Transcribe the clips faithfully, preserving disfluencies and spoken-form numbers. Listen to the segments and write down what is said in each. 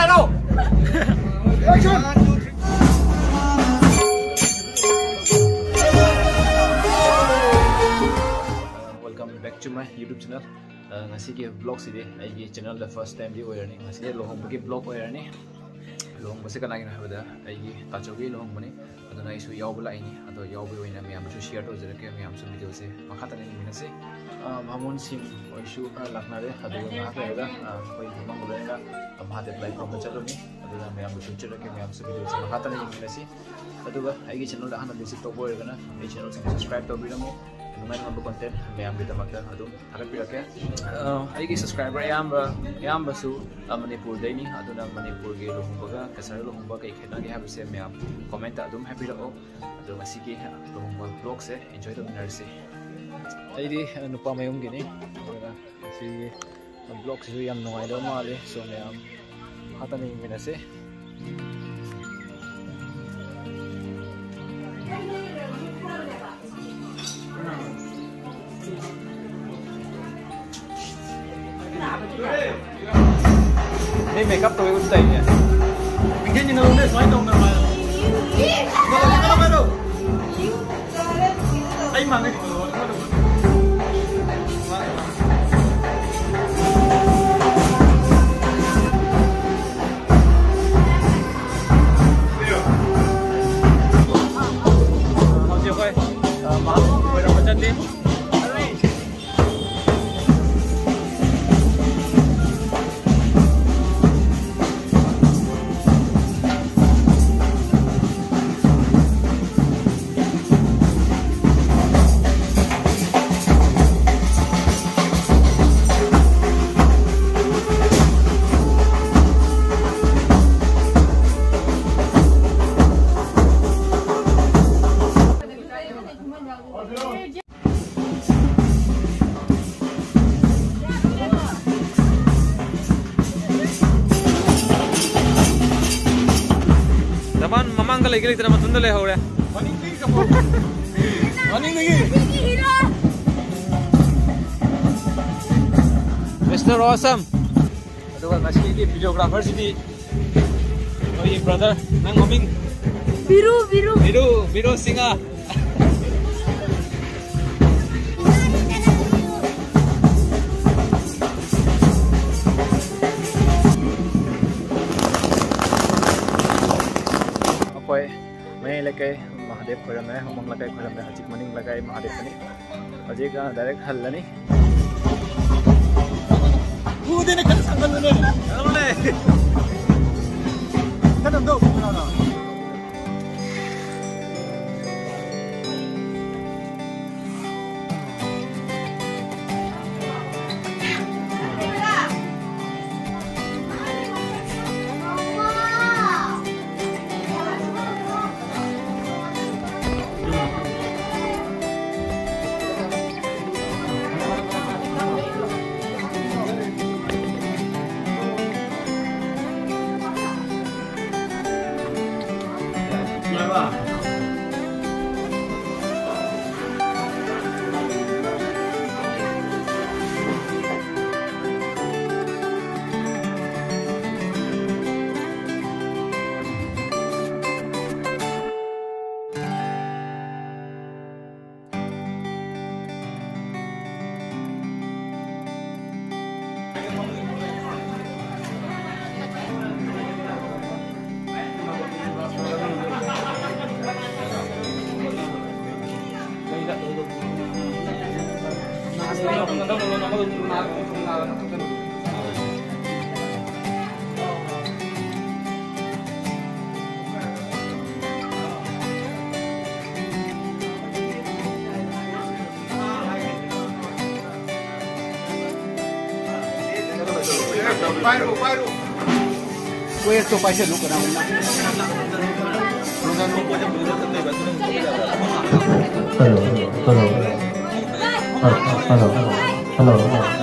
Hello. Action. Welcome back to my YouTube channel. Uh, ꯉꯁꯤꯒꯤ vlog ꯁꯤꯗꯤ ꯑꯩꯒꯤ channel ꯗ first time ꯗꯤ ꯑꯣꯏꯔꯅꯤ꯫ ꯉꯁꯤꯗꯤ ꯂꯨꯍꯣꯡꯕꯒꯤ vlog ꯑꯣꯏꯔꯅꯤ꯫ ꯂꯨꯍꯣꯡꯕꯁꯦ ꯀꯅꯥꯒꯤꯅꯣ ꯍꯥꯏꯕꯗ ꯑꯩꯒꯤ ꯇꯥꯆꯧꯒꯤ ꯂꯨꯍꯣꯡꯕꯅꯤ꯫ ꯑꯗꯨꯅ ꯑꯩꯁꯨ ꯌꯥꯎꯕ ꯂꯥꯛꯏꯅꯤ꯫ ꯑꯗꯣ ꯌꯥꯎꯕꯒꯤ ꯑꯣꯏꯅ ꯃꯌꯥꯝꯁꯨ share ꯇꯧꯖꯔꯛꯀꯦ꯫ ꯃꯌꯥꯝꯁꯨ video ꯁꯦ ꯃꯈꯥ ꯇꯥꯅ ꯌꯦꯡꯃꯤꯟꯅꯁꯤ꯫ ꯑ, ꯕꯥꯃꯣꯟꯁꯤꯡ ꯑꯣꯏꯁꯨ ꯈꯔ ꯂꯥꯛꯅꯔꯦ꯫ ꯑꯗꯨꯒ ꯉꯥꯏꯍꯥꯛ ꯂꯩꯔꯒ, ꯑ, ꯑꯩꯈꯣꯏ ꯃꯃꯥꯡ ꯂꯣꯏꯔꯒ ꯃꯍꯥꯗꯦꯕ ꯂꯥꯏ ꯈꯨꯔꯨꯝꯕ ꯆꯠꯂꯨꯅꯤ꯫ ꯑꯗꯨꯅ ꯃꯌꯥꯝꯗꯁꯨ ꯎꯠꯆꯔꯛꯀꯦ꯫ ꯃꯌꯥꯝꯁꯨ video ꯁꯦ ꯃꯈꯥ ꯇꯥꯅ ꯌꯦꯡꯃꯤꯟꯅꯁꯤ꯫ ꯑꯗꯨꯒ ꯑꯩꯒꯤ channel ꯗ ꯑꯍꯥꯟꯕ visit ꯇꯧꯕ ꯑꯣꯏꯔꯒꯅ ꯑꯩ channel ꯁꯤꯡ subscribe ꯇꯧꯕꯤꯔꯝꯃꯨ꯫ ꯅꯨꯡꯉꯥꯏ ꯅꯨꯡꯉꯥꯏꯕ content ꯃꯌꯥꯝꯒꯤꯗꯃꯛꯇ ꯑꯗꯨꯝ ꯊꯥꯒꯠꯄꯤꯔꯛꯀꯦ꯫ ꯑ, ꯑꯩꯒꯤ subscriber ꯑꯌꯥꯝꯕ, ꯑꯌꯥꯝꯕꯁꯨ, ꯑ, ꯃꯅꯤꯄꯨꯔꯗꯩꯅꯤ꯫ ꯑꯗꯨꯅ ꯃꯅꯤꯄꯨꯔꯒꯤ ꯂꯨꯍꯣꯡꯕꯒ ꯀꯆꯥꯔ ꯂꯨꯍꯣꯡꯕ ꯀꯩ ꯈꯦꯠꯅꯒꯦ ꯍꯥꯏꯕꯁꯦ ꯃꯌꯥꯝ comment ꯇ ꯑꯗꯨꯝ ꯍꯥꯏꯕꯤꯔꯛꯑꯣ꯫ ꯑꯗꯣ ꯉꯁꯤꯒꯤ ꯂꯨꯍꯣꯡꯕ vlog ꯁꯦ enjoy ꯇꯧꯃꯤꯟꯅꯔꯁꯤ꯫ ꯑꯩꯗꯤ, ꯑ, ꯅꯨꯄꯥ ꯃꯌꯨꯝꯒꯤꯅꯤ꯫ ꯑꯗꯨꯅ ꯉꯁꯤꯒꯤ vlog ꯁꯤꯁꯨ ꯌꯥꯝ ꯅꯨꯡꯉꯥꯏꯗꯧ ꯃꯥꯜꯂꯤ꯫ So ꯃꯌꯥꯝ ꯃꯈꯥ ꯇꯥꯅ ꯌꯦꯡꯃꯤꯟꯅꯁꯤ꯫ ꯅꯣꯏ makeup ꯇꯧꯕꯩ ꯎꯠꯇꯥꯏꯅꯦ꯫ ꯃꯤꯡꯁꯦꯟ ꯌꯦꯡꯍꯜꯂꯨꯅꯦ, ꯁꯨꯃꯥꯏꯅ ꯇꯧꯅꯕ ꯍꯥꯏꯌꯣ꯫ ꯀꯩꯅꯣ, ꯀꯩꯅꯣ, ꯀꯩꯅꯣ꯫ ꯑꯩ ꯃꯥꯡꯉꯦ꯫ ꯍꯧꯖꯤꯛ ꯑꯩꯈꯣꯏ, ꯑ, ꯃꯍꯥꯛ ꯀꯣꯏꯔꯝꯕ ꯆꯠꯂꯤ꯫ ꯖꯄꯥꯟ ꯃꯃꯥꯡꯗ ꯂꯩꯒꯦ ꯂꯩꯇꯅ ꯃꯊꯟꯗ ꯂꯩꯍꯧꯔꯦ꯫ ꯃꯅꯤꯡꯗꯒꯤ꯫ ꯃꯤꯁꯇꯔ ꯑꯣꯁꯝ꯫ ꯑꯗꯨꯒ ꯉꯁꯤꯒꯤ videographer ꯁꯤꯗꯤ ꯑꯩꯈꯣꯏꯒꯤ brother, ꯅꯪ ꯃꯃꯤꯡ? ꯕꯤꯔꯨ, ꯕꯤꯔꯨ꯫ ꯕꯤꯔꯨ, ꯕꯤꯔꯨ ꯁꯤꯡꯍ꯫ ꯑꯩꯈꯣꯏ ꯃꯌꯥꯏ ꯂꯩꯀꯥꯏ ꯃꯍꯥꯗꯦꯕ ꯈꯣꯏꯔꯝꯃꯦ, ꯃꯃꯥꯡ ꯂꯩꯀꯥꯏ ꯈꯣꯏꯔꯝꯃꯦ, ꯍꯧꯖꯤꯛ ꯃꯅꯤꯡ ꯂꯩꯀꯥꯏ ꯃꯍꯥꯗꯦꯕꯅꯤ꯫ ꯍꯧꯖꯤꯛ, ꯑ, direct ꯍꯜꯂꯅꯤ꯫ ꯎꯗꯦꯅꯦ, ꯈꯔ ꯁꯥꯡꯍꯜꯂꯨꯅꯦ꯫ ꯀꯩꯗꯧꯔꯦ? ꯀꯩꯅꯣ ꯇꯧ, ꯀꯩꯅꯣ꯫ ꯄꯥꯏꯔꯣ, ꯄꯥꯏꯔꯣ꯫ ꯀꯣꯏꯔꯁꯨ ꯄꯥꯏꯁꯜꯂꯨ ꯀꯅꯥꯒꯨꯝꯕ꯫ Hello, hello, hello, hello, hello.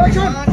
Action!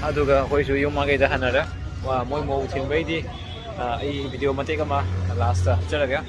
ꯑꯗꯨꯒ ꯑꯩꯈꯣꯏꯁꯨ ꯌꯨꯝ ꯃꯥꯏꯀꯩꯗ ꯍꯟꯅꯔꯦ꯫ ꯋꯥ, ꯃꯣꯏ ꯃꯧ ꯊꯤꯟꯕꯩꯗꯤ, ꯑ, ꯑꯩ ꯚꯤꯗꯤꯑꯣ ꯃꯇꯦꯛ ꯑꯃ ꯂꯥꯁꯇ ꯍꯥꯞꯆꯔꯒꯦ꯫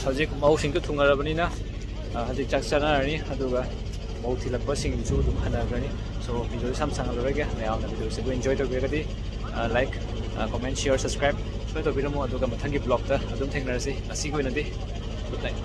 ꯍꯧꯖꯤꯛ ꯃꯧꯁꯤꯡꯗꯨ ꯊꯨꯡꯉꯔꯕꯅꯤꯅ, ꯑ, ꯍꯧꯖꯤꯛ ꯆꯥꯛ ꯆꯥꯅꯔꯅꯤ, ꯑꯗꯨꯒ ꯃꯧ ꯊꯤꯜꯂꯛꯄꯁꯤꯡꯁꯨ ꯑꯗꯨꯝ ꯍꯟꯅꯈ꯭ꯔꯅꯤ꯫ So, ꯚꯤꯗꯤꯑꯣꯁꯤ ꯌꯥꯝ ꯁꯥꯡꯍꯜꯂꯔꯣꯏꯒꯦ꯫ ꯃꯌꯥꯝꯅ ꯚꯤꯗꯤꯑꯣꯁꯤꯕꯨ enjoy ꯇꯧꯕꯤꯔꯒꯗꯤ, ꯑ, like, ꯑ, comment, share, subscribe ꯁꯣꯏ ꯇꯧꯕꯤꯔꯝꯃꯣ꯫ ꯑꯗꯨꯒ ꯃꯊꯪꯒꯤ vlogꯇ ꯑꯗꯨꯝ ꯊꯦꯡꯅꯔꯁꯤ꯫ ꯉꯁꯤꯒꯤ ꯑꯣꯏꯅꯗꯤ good night꯫